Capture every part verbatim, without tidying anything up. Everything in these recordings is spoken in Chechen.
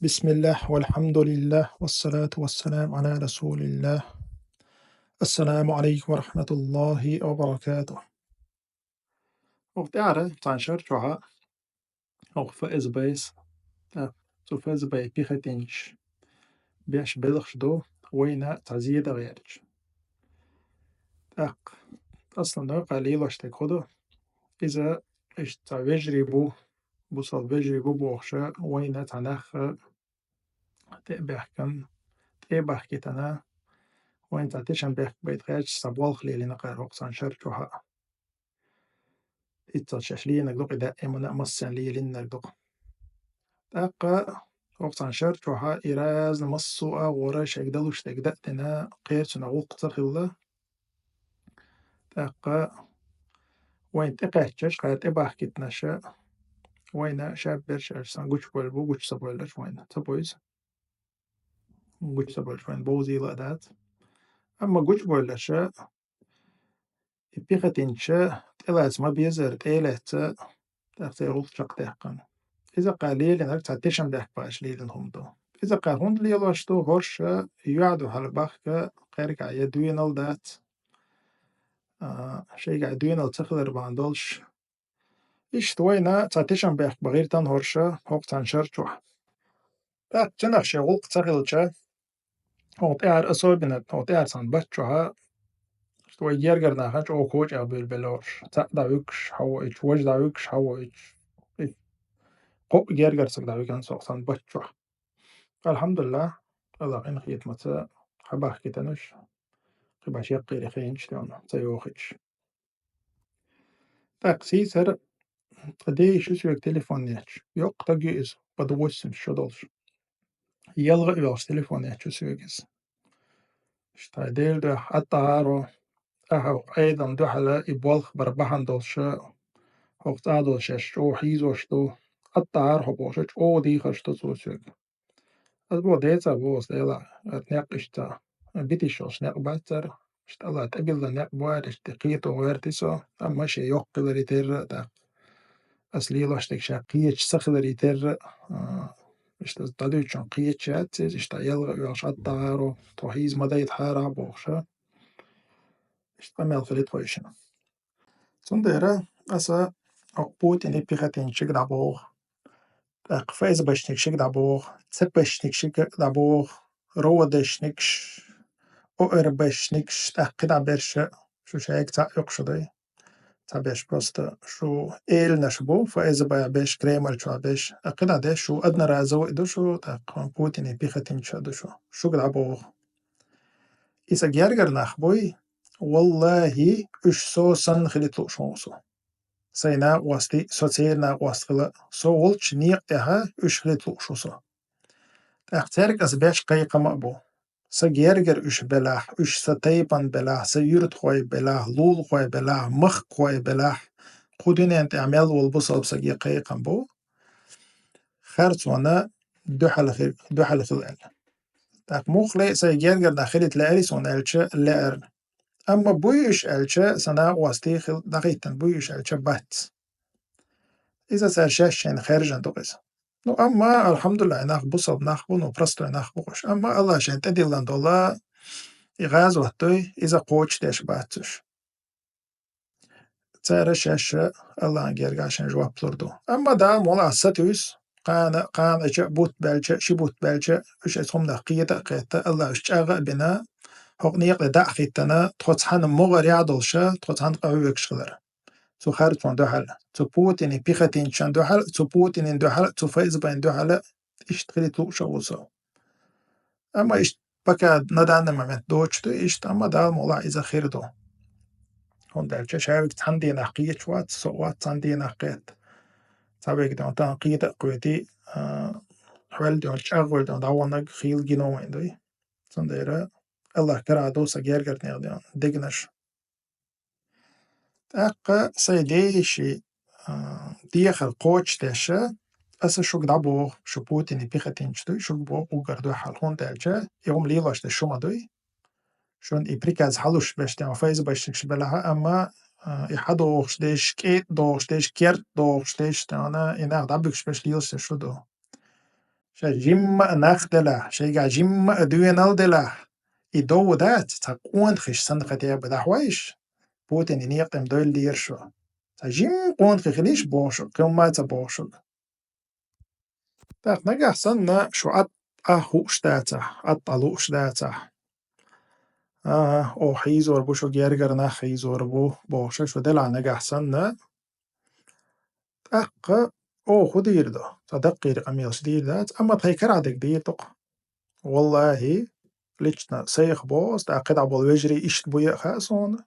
بسم الله والحمد لله والصلاة والسلام على رسول الله. السلام عليكم ورحمة الله وبركاته. ХӀокху тӀаьхьара цхьана шарчохь хӀокху ФСБ-с, тӀаккха цу ФСБ-н пехотинцаша беш белхаш ду вайна цхьа зе дан гӀерташ. ТӀаккха аслан доккха лелош дерг хӀун ду? Иза иштта цхьа вежарий бу, бусалба вежарий бу бохуша, вайна цхьа нах тӀе а баьхкина, тӀе а бахкийтина, вайна цхьа тешам бехк байта гӀерташ цхьа болх лелийна кхара хӀокху цхьана шарчохь. Иццал шаьш лийнарг ду-кх и даимана а, массарна лелийнарг ду-кх. ТӀаккха хӀокху цхьана шарчохь и разна массо а агӀора шайга далуш дерг дан а дина, кхера цунах гӀуллакх ца хилла. ТӀаккха вайна тӀекхаьччаш, кхара тӀе бахкийтинарш, вайна шаберш аьлча, сан гучубевлла бу, гучу ца бевлларш вайна ца бевза. Гучу ца бевлларш вайна бовзийла а дац. Амма гучубевлларш, и пехотинцаша тӀелаца ма безара, тӀе а лаьцна, тӀаккха церан гӀуллакх чекхдаьккхина. Иза кхара лелийнарг цхьа тешам бехк баьхкича лелийна хӀума ду. Иза кхара хӀунда лелош ду, хӀорш юьхь дуьхьал бахка кхаьргахь я доьналла дац, а, шайгахь доьналла ца хилар бахьана долуш. Иштта вайна цхьа тешам бехк бан гӀиртина хӀорш хӀокху цхьана шарчохь. ТӀаккха цунах шен гӀуллакх ца хилча, хӀокху тӀаьхьара особенно, хӀокху тӀаьхьара цхьана баттахь, вай гергара нахана чӀогӀа коча а буьйлабелла хӀорш. Цхьаъ дӀавуьгуш, хьавоуьйтуш, важа дӀавуьгуш, хьавоуьйтуш. И кхоъ гергара стаг дӀавигна со хӀокху цхьана баттахь. Алхьамдулиллахь, Аллахь къинхетамца хьабахкийтина уьш, кхин башха яккхийра хенаш тӀе ца йохуьйтуш. ТӀаккха сийсара тхан деша ю соьга телефон етташ. Йоккха стаг ю иза, под восемьдесят шо долуш. ЯлгӀа а йолуш телефон етташ ю соьга иза. Иштта, Делан дуьхьа, аттагӀаро, ахьа Ӏедална дуьхьал и болх бар бахьана долуш, хӀокху цӀа долуш шаьш чӀогӀа хьийзош ду, аттагӀаро хьо бохуш, чӀогӀа дехарш до цо соьга. Ас боху, децахь боху ас, Делахь, ат некъ иштта, битиш йолуш некъ бац цара, иштта Аллахь тӀебилла некъ бу аьлла, иштта кхето гӀерти со, амма шен йоккха хиларе терра а тӀаккха. Ас лелош дерг ша кхеташ ца хиларе терра а, а, иштта дӀадуьйчунна кхеташ яц иза, иштта ялгӀа а оьхуш, аттагӀаро, тхо хьийза ма дайта хьарахь а бохуша. Иштта къамел хили тхойшинна. Цундела аса хӀокху Путине пехотинцашка дӀабоху, тӀаккха ФСБшникашка дӀабоху, ЦПшникашка дӀабоху, РОВДшникаш, ОРБшникаш, тӀаккха кхидӀа берш, шу шайга цхьаъ йоккхуш дай. Цхьаберш просто шу эланаш бу, ФСБ беш, Кремль чохь беш, а кхидӀа деш шу одноразовый ду шу, тӀаккха Путине пехотинцаш ду шу. Шуьга дӀабоху. Иза гергара нах буй, валлахӀи, уьш со санна хилийта лууш ву со. Сайн накъостий, со церан накъост хила, со волчу некъа тӀехь уьш хилийта лууш ву со. ТӀаккха цаьрга аса беш кхайкхам а бу. Сан гергара уьш белахь, уьш сан тайпана белахь, сан юьртахой белахь, лулахой белахь, махкахой белахь, кху дуьнен тӀехь мел волу бусалба саге кхайкхам бу. Харцонна дуьхьал хи-, дуьхьал хила аьлла. ТӀаккха муххале а сайн гергара нах хилийта лаьара суна аьлча, лаьара. Амма буй уьш аьлча, сан накъостий хила дӀахӀиттина буй уьш аьлча, бац. Иза цара шаьш шайна хаьржина ду иза. Ну, амма, алхьамдулиллахӀ, нах бусалба нах бу, ну, простой нах бу уьш. Амма Аллахь шайна тӀедиллина долу и гӀазот дуй, иза кхочушдеш бац уьш. Цара шаьш Аллахьан гергахь шайн жоп лур ду. Амма Дала мукъ лахь сатуьйсу, кхана, кхана ача а бутт баьлча, ши бутт баьлча, уьш оцу хӀуманах кхета а кхетта, Аллахь уьш чӀагӀ а бина, хӀокху некъа дӀа а хӀиттина, тхо цхьана могӀарехь долуша, тхо цхьана къахьоьгуш хилар. Цу харцонна дуьхьал, цу Путинан пехотинцашна дуьхьал, цу Путинан дуьхьал, цу ФСБ-н дуьхьал, иштта хилийта лууш а ву со. Амма иштта пока на данный момент доцуш ду иштта, амма Дала мукъ лахь иза хир ду. ХӀунда аьлча ша вайга цхьана дийнахь кхеташ вац, со а вац цхьана дийнахь кхетта. Цхьа вайга ден тахана кхета а кхетий, а, хьол ден чӀагӀвелла ден дӀаваханарг хийла гино вайн дуй. Цундела Аллахь карахь ду сан гергарнех ден дегнаш. ТӀаккха сайн деши, а, дехар кхочушдеш, аса шуьга дӀабоху, шу Путинан пехотинцаш дуй, шуьга боху уггар дуьхьал, хӀунда аьлча и хӀума лелош дерш шу ма дуй. Шуна и приказ хьалуш берш тӀехь ФСБшникаш белахь а, амма, а, и хьадохуш дерш, кӀеда дохуш дерш, керта дохуш дерш тӀехь, и нах дӀабуьгуш берш лелаш дерш шу ду. Ша жимма а нах делахь, шайгахь жимма а доьналла делахь, и дов дац, цхьа къонахий санна хета ба дахьа вайша. Путине некъа тӀем дойллера шо. Цхьа жимма къонахий хилийша боху шуьга, кхин хӀумма а ца боху шуьга. ТӀаккха нагахь санна шу атта хууш дацахь, атта лууш дацахь. А, оха хьийзор бу, шу гергара нах хьийзор бу, бохуш шу делахь нагахь санна. ТӀаккха оха хӀун дийр ду? Цхьа даккхийра къамелаш дийр дац, амма тхайн карахь дерг дийр ду-кх. Валлахи, лично сайх боху, тӀаккха кхидӀа болу вежарий иштта бу яа хаьа суна.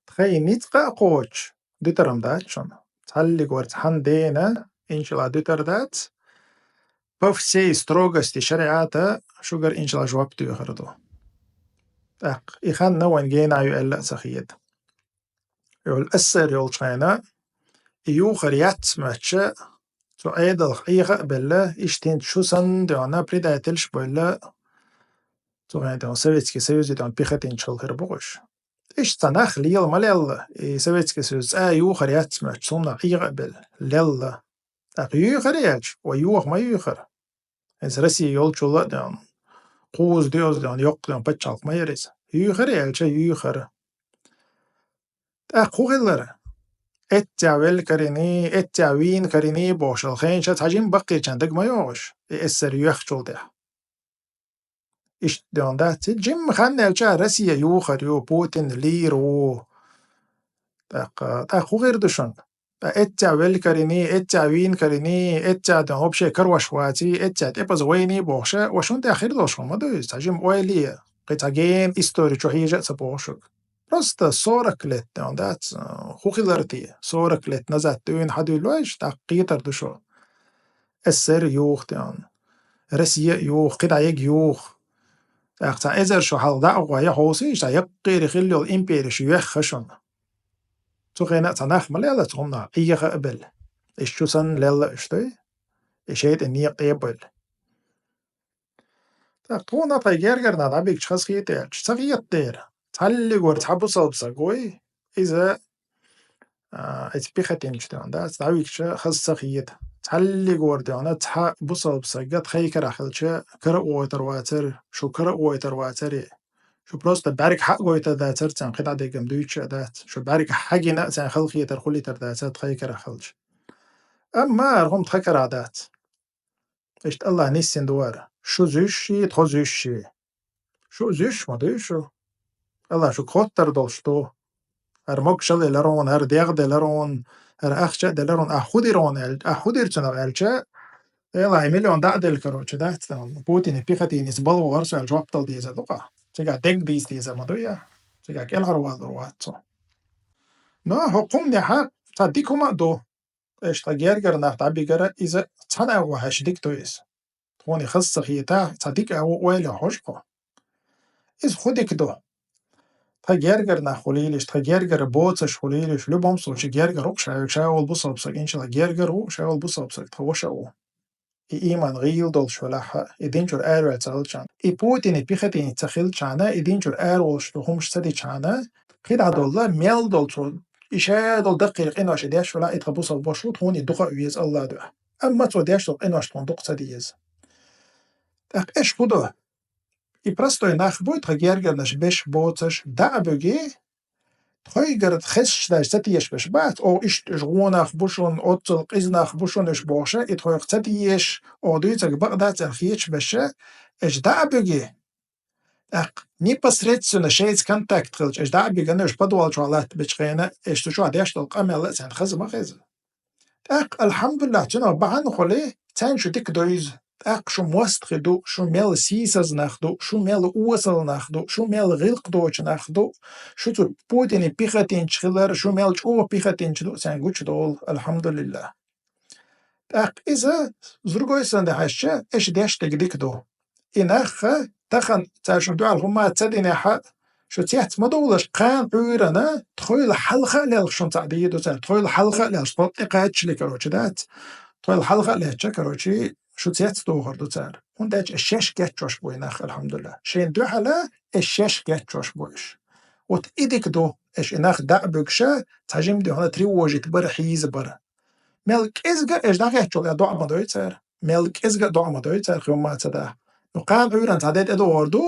Тхайн ницкъ а кхочуш, дуьтарам дац шуна. Цхьаллиг вара цхьана дена, иншалла, дуьтар дац. По всей строгости шариӀата шуьгара, иншалла, жоп доьхур ду. ТӀаккха и хан вайн генахь ю аьлла а ца хета. Йолу эсэсэр йолчу хенахь, и юхар яц моьттуш, цу Ӏедалх Ӏеха а белла, иштта хӀинца шу санна дуьйна предательш а бевлла, цу хенахь дуьйна Советский Союзе дуьйна пехотинцаш хилла хир бу уьш. Иштта цхьа нах лела ма лелла, и Советский Союз цӀа юхар яц моьттуш, цунах Ӏеха а белла, лелла. ТӀаккха юьйхира аьлча, вай юха ма юьйхира. Иза Россия йолчул а дуьйна, кхузза доьзна дуьйна, йоккха дуьйна пачхьалкх ма яра иза. Юьйхира аьлча, юьйхира. ТӀаккха хӀун хилара? Эццехь велла карийний, эццехь вийна карийний бохуш йолу хенаш цхьа жимма баккхийчарна дага ма йогӀуш, и эсэсэр йоьхначул тӀаьхьа. Иштта дуьйна дац. Жимма хан аьлча, Россия юхар ю, Путин лийр ву. ТӀаккха, тӀаккха хӀун хир ду шуна? Ткъа эццехь велла карийний, эццехь вийна карийний, эццехь дуьйна вообще карош ваций, эццехь тӀепаза вайний бохуш, ва шуна тӀехь хир долуш хӀума ма ду иза, цхьа жимма ойла е, кхин цхьа гена истори чу хьежа а ца боху шуьга. Просто сорок лет дуьйна дац, хӀун хилара те, сорок лет назад дуьйна хьан дуьйлой шу, тӀаккха кхетар ду шу. СССР юха дуьйна, Россия юха, кхидӀа яга юха. ТӀаккха цхьа эзар шо хьалха дӀа а гӀой, хьовсийша, цхьа яккхийра хилла йолу империш йоьхна шуна. Цу хенахь цхьа нах ма лела цунна Ӏеха а белла. Иштта шу санна лелла уьш дуй, и шайтӀан некъа тӀе а бевлла. ТӀаккха тхуна тхайн гергара нах дӀабигча хазахета аьлча, ца хета дера. Цхьаллиг вара цхьа бусалба саг вуй, иза, а, иза пехотинцаш дуьйна дац, дӀавигча хаза ца хета. Цхьаллиг вара дуьйна цхьа бусалба саг тхайн карахь хилча, кара а гӀойтур вацара, шу кара а гӀойтур вацара. Шу просто бӀаьрг хьа а гойтур дацара царна, кхидӀа дерг-м дуьйцуш а дац. Шу бӀаьрг хьа гина а царна халахетар хулийтар дацара тхайн карахь хилча. Амма хӀара хӀума тхан карахь дац. Иштта Аллах нисйина ду хӀара. Шу зуьйш ший, тхо зуьйш ший. Шу зуьйш ма дуй шу. Аллах шуьга хоттар долуш ду. ХӀара могушалла делира хьуна, хӀара дегӀ делира хьуна, хӀара ахча а делира хьуна, ахь хӀун дира хьуна аьлча, ахь хӀун дира цунах аьлча, Элахь, миллион дӀа а делла, короче, дац тхан. Путине, пехотинец балха вара со аьлла жоп дала дезар ду-кх. Цигахь дерг дийца дезар ма дуй, я? Цигахь кӀелхьарвалур вац цо. Но хӀокху хӀуманехь цхьа дика хӀума а ду. Иштта тхан гергара нах дӀабигара, иза цхьана агӀо хьаьжча дика ду иза. Тхуна хаза ца хетахь, цхьа дика агӀо ойла хьожа-кх. Иза хӀун дика ду? Тхан гергара нах хуьлийла уьш, тхан гергара боцурш хуьлийла уьш, любом случае гергара ву-кх ша, ша волу бусалба саг, иншалла, гергара ву, ша волу бусалба саг, тхан ваша а ву. И ийман гӀийла долуш велахь а, и дин чуьра араваьлла ца хилчахьана, и Путине, пехотинец ца хилчахьана, и дин чуьра араволуш долу хӀумнаш ца дичахьана, кхидӀа долу мел долу цо, и ша долу даккхийра къинош и деш велахь, и тхан бусалба ваша ву, тхуна и дукха а веза, Аллах дуьхьа. Амма цо деш долу къинош тхуна дукха ца деза. ТӀаккха аша хӀун до? И простой нах буй тхан гергарнаш, беш, боцурш, дӀа а буьгий, тхойгара хезаш дайша ца тешаш бац, оха иштта уьш гӀо нах бу шуна, оццул къиза нах бу шуна уьш бохуша, и тхойх ца тешаш, оха дуьйцург бакъ дац аьлла хеташ беша, уьш дӀа а буьгий. ТӀаккха непосредственно шайца контакт хилча, уьш дӀа а бигана, уьш подвал чохь латтабечу хенахь, уьш цу чохь деш долу къамел а царна хаза ма хеза. ТӀаккха, алхьамдулиллахӀ, цунах бахьана хуьлий, царна шу дика довза. ТӀаккха шу мостагӀий ду, шу мел сийсаза нах ду, шу мел осал нах ду, шу мел гӀиллакх доцу нах ду, шу цу Путине пехотинцаш хилар, шу мел чӀогӀа пехотинцаш ду, царна гучудолу, алхьамдулиллахӀ. ТӀаккха иза, с другой стороны хьаьжча, аша деш дерг дика ду. И нах а, тахана цара шуна дуьхьал хӀумма ца динехь а, шу цец ма довлалаш, кхана Ӏуьйранна, тхойла хьалха а лелха шуна цхьаъ дийр ду цара, тхойла хьалха а лелха, тхо тӀекхаччале, короче, дац. Тхойла хьалха а лаьттача, короче, шу цец дохур ду цара. ХӀунда аьлча аша шаьш гечдеш бу и нах, алхьамдулиллахӀ. Шайна дуьхьала аша шаьш гечдеш бу уьш. Вот и дика ду, аша и нах дӀа а буьгуша, цхьа жимма дуьхьала тревожить бара, хьийза бара. Мел кӀезга аша дӀахецчул а доӀа ма дой цара. Мел кӀезига а доӀа ма дой цар хӀумма ца дахь. Ну, кхана Ӏуьйранна цхьа де тӀедогӀур ду,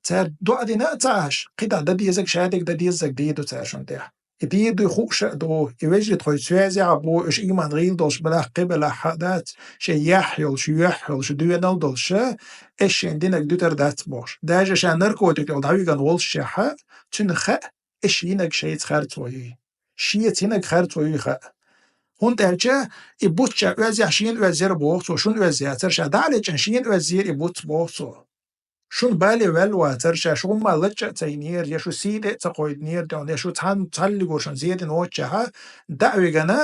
цар доӀа дина а ца Ӏаш, кхидӀа дан дезаг, шадерг дан дезаг дийр ду цар шун тӀехь. И дийр дуй хууш а ду, и вежарий тхоай цоьзехь а бу, уьш ийман гӀийла долуш белахь, кхин белахь а дац, шен яхь йолуш, юьхь йолуш, доьналла долуш, эс шен динаг дуьтур дац бохуш. Даже ша наркотик йолу дӀавигана волушшехь а, цуьнан хаьа, эс шен йинаг шайца харцо юй. Шеца йинаг харцо юй хаьа. ХӀунда аьлча и бутт ша оьззехь шена оьззера боху цо, шуна оьзза яцара, ша дӀа а лечкъина шена оьззера и бутт боху цо. Шуна бале ваьлла вацара, ша шу хӀумма лачкъа а ца йинера, я шу сий тӀе а ца кхойдинера тӀехь, я шу цхьан-, цхьаллигур шуна зен дина воццушехь а, дӀа а вигана,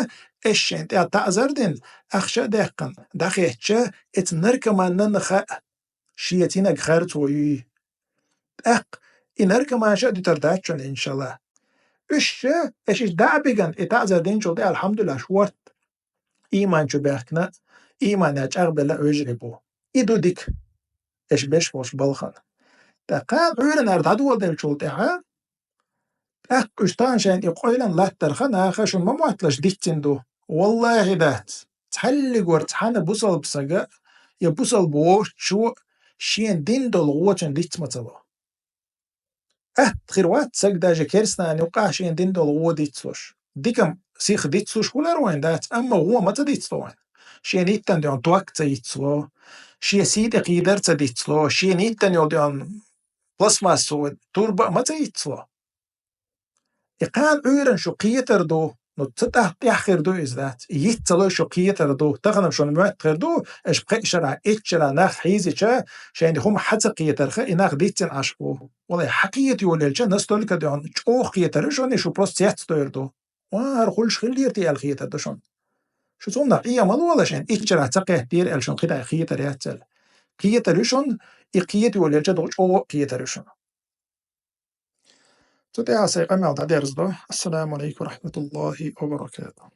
эс шен тӀехь таӀзар дина, ахча а даьккхина, дӀахецча, эца наркоманна хаьа, шеца йинаг харцо юй. ТӀаккха и наркоманаш а дуьтур дац шуна, иншалла. Уьш ша, эш иштта дӀа а бигана, и таӀзар динчул тӀе, алхьамдулиллахӀ, шорта ийман чу баьхкина, ийманехь чӀагӀбелла вежарий бу. И ду дика, эш беш болуш балхана. ТӀаккха кхана Ӏуьйранна дӀадоладелчул тӀаьхьа, тӀаккха уьш тахана шайна и къойлан латтарх наха шуна ма мотталаш диццина ду. ВаллахӀи, дац. Цхьаллигур цхьана бусалба сага я бусалба воцучо шен дин долу гӀо цуьнан диц ма ца ло. Атта хир вац сага даже керстанан юккъахь шен дин долу гӀо дицлуш. Дика-м сиха дицлуш хилар вайн дац, амма гӀо ма ца дицло вайн. Шен иттан дуьхьа ток ца йицло, шен сий тӀе кхийдар ца дицло, шен иттан йолу дуьхьа пластмассовый турба а ма ца йицло. И кхана Ӏуьйранна шу кхетар ду, ну, ца тӀах-, тӀаьхьа хир ду иза дац. И йиц ца лой шу кхетар ду. Тахана-м шуна моьтту хир ду, аша пхеа шарахь, итт шарахь нах хьийзича, шайна хӀума хьа ца кхетарх, и нах диццина Ӏаш бу. Валай, хьан кхета йолаелча, настолько дуьхьа чӀогӀа кхетар ю шуна, и шу просто цецдойр ду. Ва, хӀара хуьлуш хиллера те аьлла хетар ду шуна. Шу цунах Ӏе ма лолаш, шайна итт шарахь ца кхеттера аьлла шуна кхидӀа хетар яц аьлла. Кхетар ю шуна, и кхета йолаелча, дукха чӀогӀа а кхетар ю шуна. Цу тӀехь сайн къамел дӀадерзадо. Ассаламу алейкум ва рахматуллахи ва баракатух.